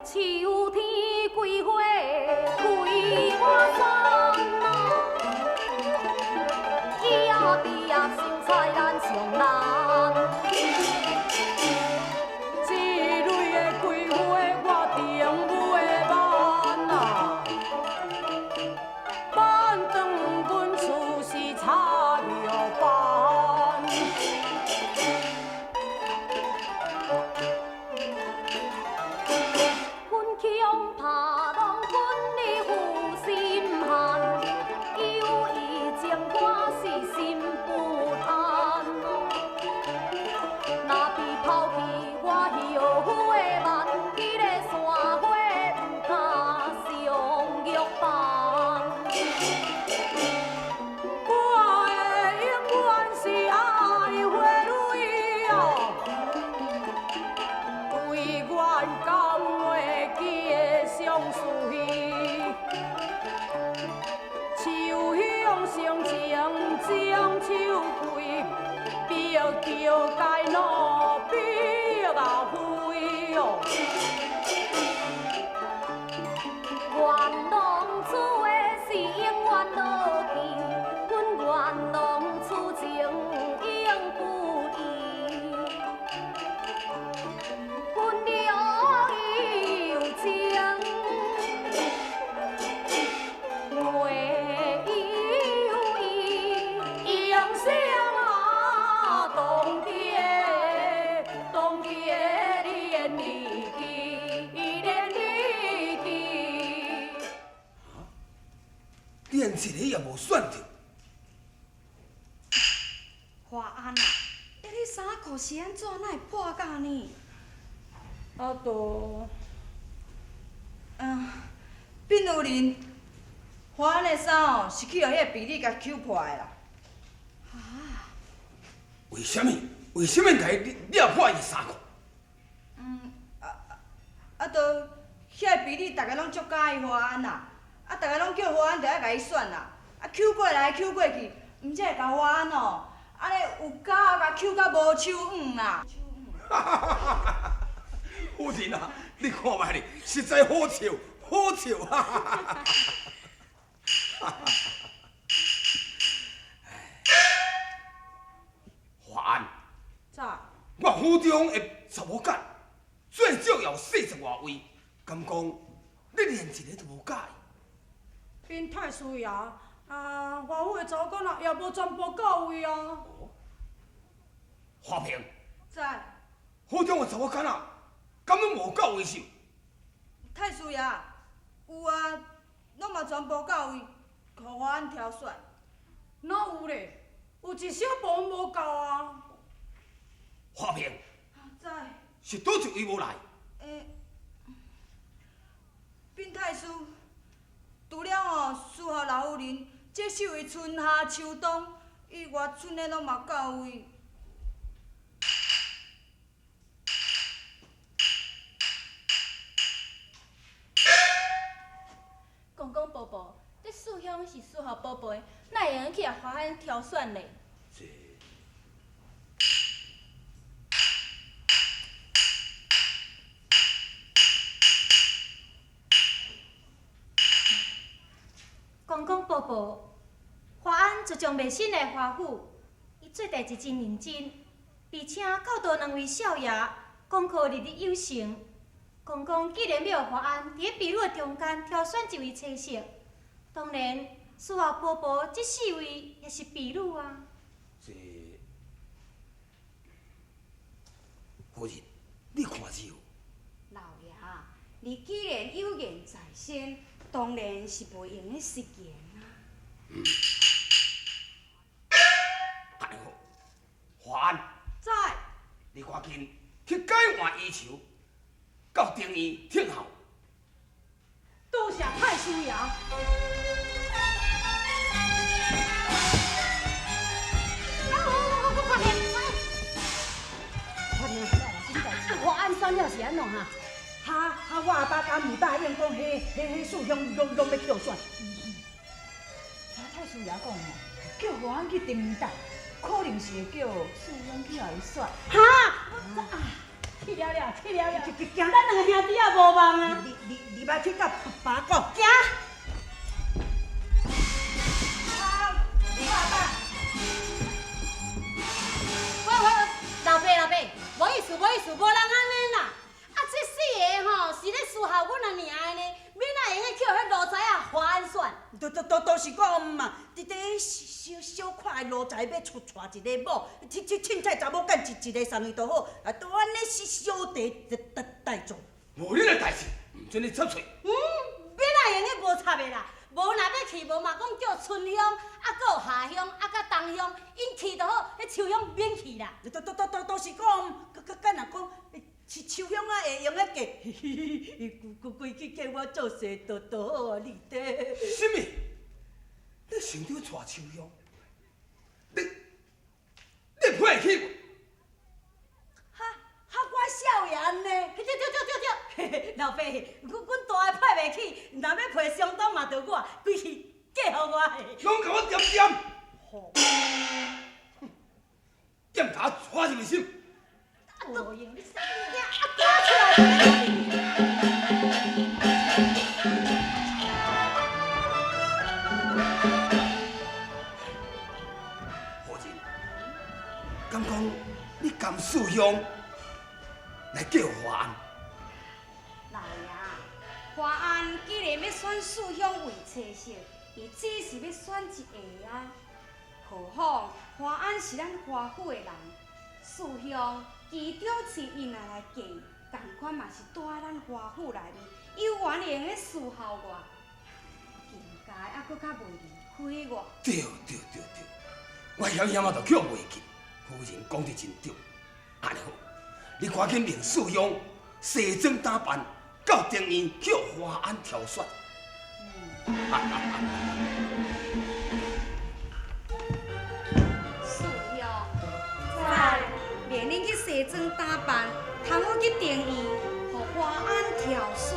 秋天桂花开满山啊，伊啊伫啊想菜难上难。这蕊的桂花我顶尾挽啊，挽转阮厝是插药班。阮恐怕弄阮的负心汉，有意情我是心不安。若被抛弃，我后悔万，彼个山花不敢相约伴。我的永远是爱花蕊哦，永远甘袂记的相思。秋香生情将秋桂，逼着街路逼啊飞哦。愿当初的是永远落去，阮愿当初情永不移。阮了有情，袂有意。用声啊，当结当结连理枝，连理枝。连一个也無選著。華安啊，欸，你衫褲是按怎，哪會破甲按呢？啊，都嗯，牝夫人，華安的衫哦，是去予彼个婢女共搝破的啦。為啥物？為啥物共伊掠破伊的衫褲？啊，都遐個婢女，逐个攏足佮意華安啦，啊，逐个攏叫華安著愛共伊選啦，啊，搝過來搝過去，毋才會共華安哦，按呢有膠共搝甲無手腕啦。夫人啊，你看覓咧，實在好笑，好笑！哈哈哈哈華安，在我府中的查某囝最少也有40外位，敢講你連一個都無佮意？稟太師爺，啊，華府的查某囝也無全部到位啊。華平，在府中的查某囝仔，敢攏無到位是？太師爺，有啊，攏嘛全部到位，予華安挑選。哪有咧？有一小部分無夠啊。華平，在是佗一位無來？欸，稟太師，除了吼司號老夫人，這四位春夏秋冬以外，賰的攏嘛到位。公公婆婆，這四鄉是司號寶貝，哪會用得去予華安挑選咧？這公公婆婆，華安自從袂新來華府，伊做代志真認真，而且教導兩位少爺功課日日有成。公公既然欲予華安佇咧婢女的中間挑選一位妻室，當然司後婆婆這四位也是婢女啊。這夫人，你看如何？老爺，你既然有言在先，當然是袂用得失言啊。按呢好，華安，在你趕緊去改換衣袖，到庭院聽候。多謝太師爺。華安選了是按怎哈？哈哈！我阿爸佮母答應講，彼彼彼四鄉攏攏欲抾選。聽太師爺講吼，叫華安去庭院等，可能是會叫四鄉去予伊選。哈！去了了，去了了，咱兩个兄弟也無望啊！你你捌去佮爸講。行。喂喂，老爸老爸，無意思無意思，無人按呢啦。啊，這四个吼是咧伺候阮阿娘的呢，免啊會用得去予彼奴才仔華安選。都是講嘛，佇佇小小看的奴才欲娶娶一个某，凊凊彩查某囝一个送伊就好，啊，都按呢是小题大做。無恁的代誌，毋准你插喙。嗯，免啊會用得無插的啦，無若欲去，無嘛講叫春鄉，啊，閣有夏鄉，啊，佮冬鄉，𪜶去就好，彼秋鄉免去啦。都是講，敢若講。秋鄉啊，會用得嫁，規矩叫我做勢都好啊，你咧。啥物？你想著娶秋香？你配會起無？哈哈，我少爺按呢？對對對對對，老爸，阮大个配袂起，若欲配相當嘛，著我規氣嫁予我的。攏共我恬恬。吼！踮甲我娶入去心。無用，你啥物啊？夫人，敢講你甘四鄉來嫁華安？老爺，華安既然欲選四鄉為妻室，伊只是欲選一个啊。何況華安是咱華府的人，四鄉其中喙伊若來嫁，仝款嘛是住佇咱華府內面，有緣會用得伺候我，應該猶閣較袂離開我。對對對對，我險險仔就叫袂記，夫人講得真對。按呢好，你趕緊命四鄉西裝打扮，到庭院去予華安挑選。四鄉在。命恁去西裝打扮，通好去庭院，予華安挑選。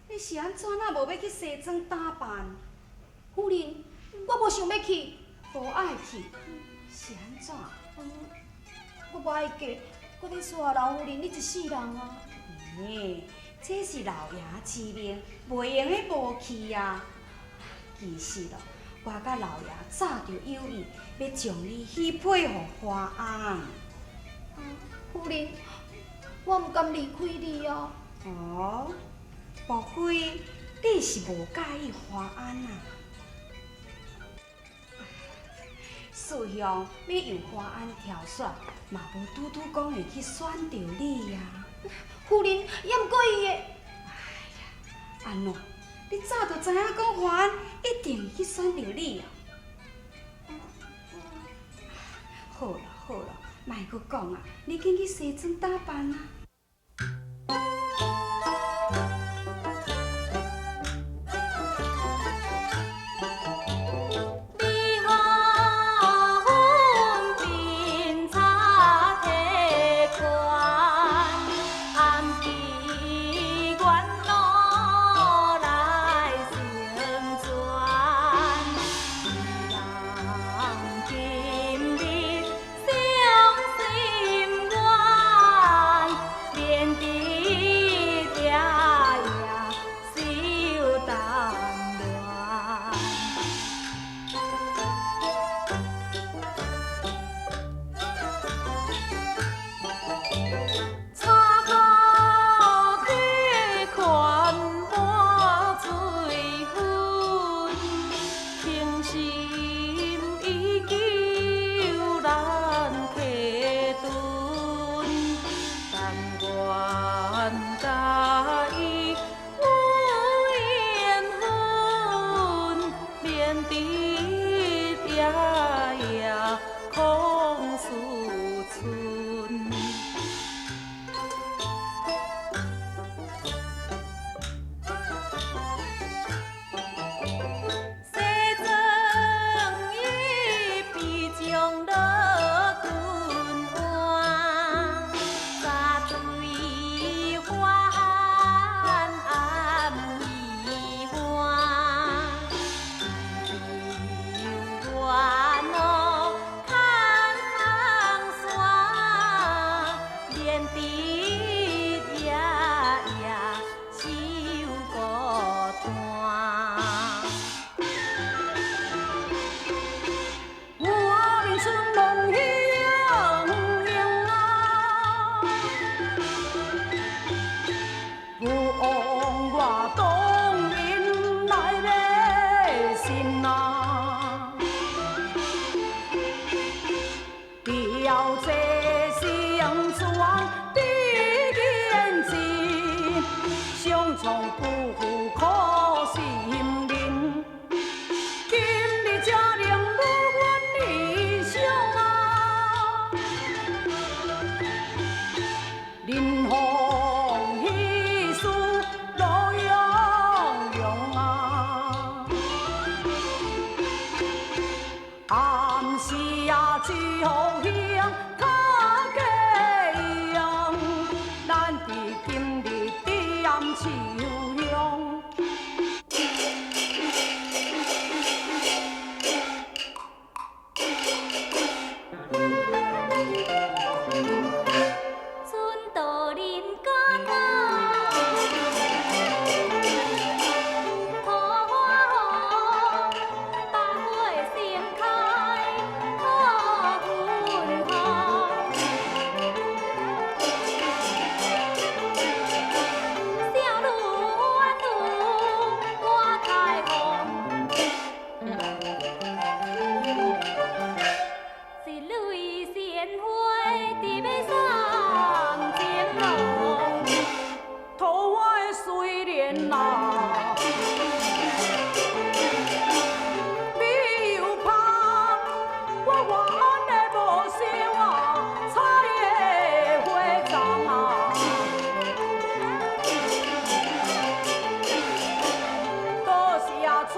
你是按怎啊無欲去西裝打扮？夫人，我無想欲去，無愛去，是按怎？我無愛嫁，閣咧侍候老夫人你一世人啊！欸，這是老爺之命，袂用得無去啊！其實咯，我佮老爺早就有意，欲將你許配予華安。夫人，我毋甘離開你啊！哦。莫非你是無佮意華安啊？四鄉欲由華安挑選，嘛無拄拄講會去選著你啊。夫人，猶毋過伊會。哎呀，按怎？你早就知影講華安一定會去選著你啊？好啦好啦，莫閣講啊，你緊去西裝打扮啊！今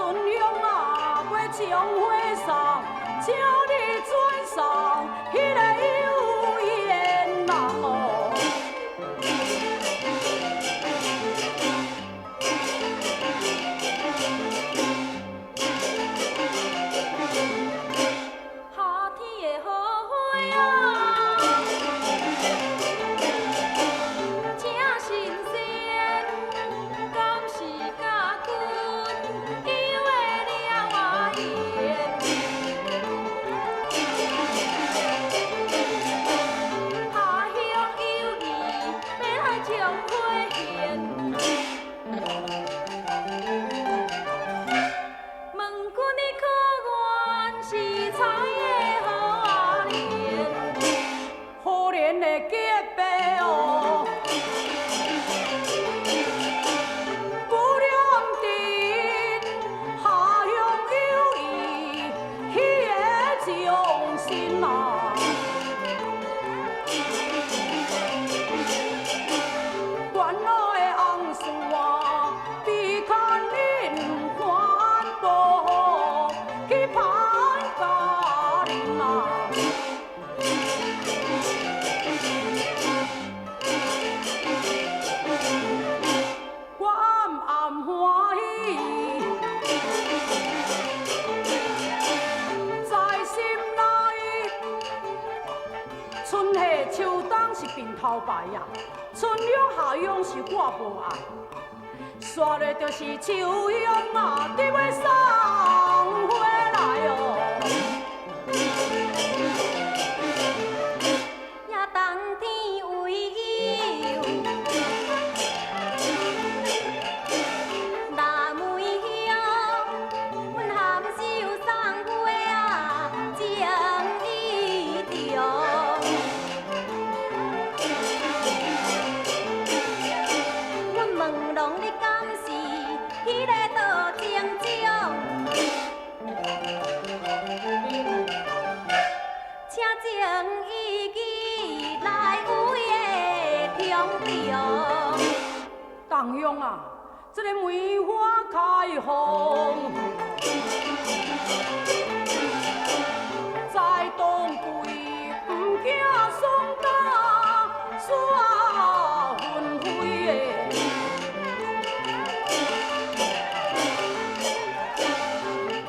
春香啊，欲將花送，請你轉送彼个有緣人哦。夏天的荷花啊，正新鲜，敢是甲阮有的了缘？下乡有意欲来将花献，问君你可愿是采的好莲？可怜的结白哦，不念阵，下乡有意，彼个忠心啊。原来的红事啊，比牵引环保去攀家人啊。我暗暗欢喜，在心内。春夏秋冬是鬢头白啊，春乡夏乡是我无爱，煞落就是秋乡啊，得欲送花来哦。也冬天为友，腊梅香，阮含羞送花啊，情意长。阮问郎你敢是彼个道情种？请情意义来为的重重。东乡啊，这个梅花开放，在冬季不惊霜打雪纷飞的。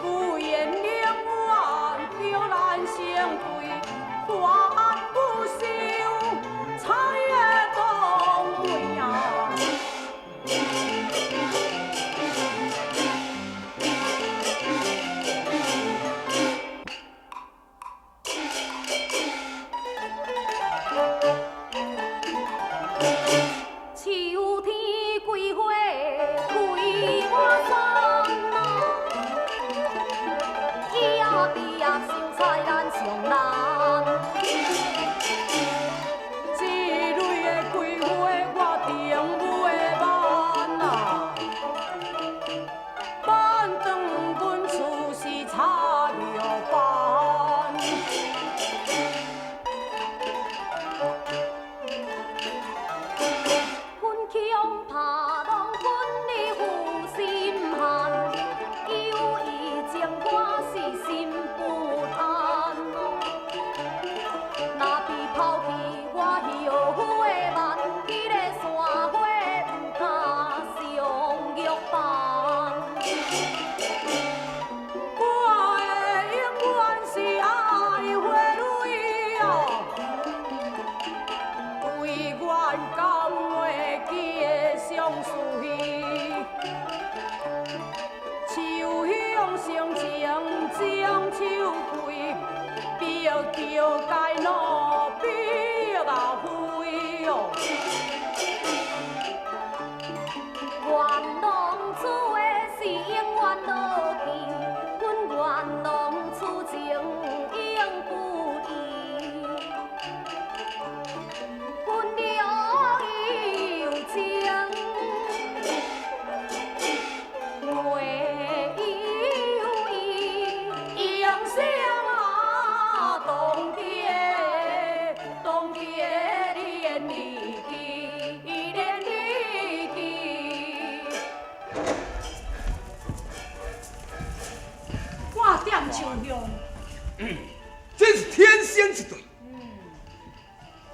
不言永远叫咱成对，花安不收采的冬梅啊。秋天桂花开满山啊，叶碧啊，秀彩咱上难。这类的桂花我定袂慢啊，慢转阮厝是插药班。阮恐怕郎君你负心寒，有意情我是心不安。若被抛弃我后悔万，彼个山花毋堪上玉瓣。我的永远是爱花蕊哦，永远甘袂记的相思。秋乡生情将秋桂，逼着街路逼啊飞哦。愿当初的是永远落去，阮愿当初情永不移。阮了有情，袂有意，用心啊，当的当的连理枝。秋香。嗯，真是天生一对。嗯，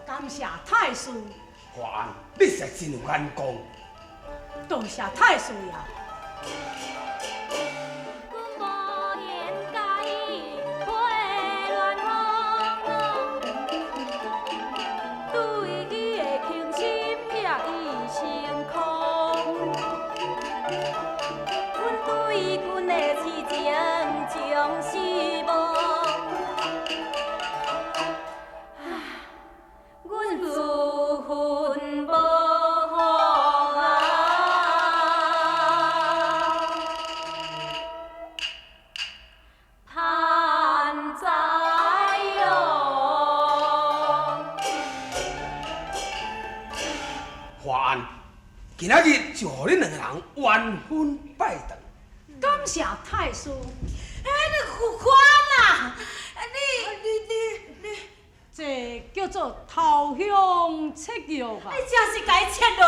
感谢太师。华安，你实在真有眼光。多谢太师爷。今仔日就予恁两个人完婚拜堂。感谢太师。哎，你华安啊！你你你你，这叫做偷香切玉啊！你真是共伊切落。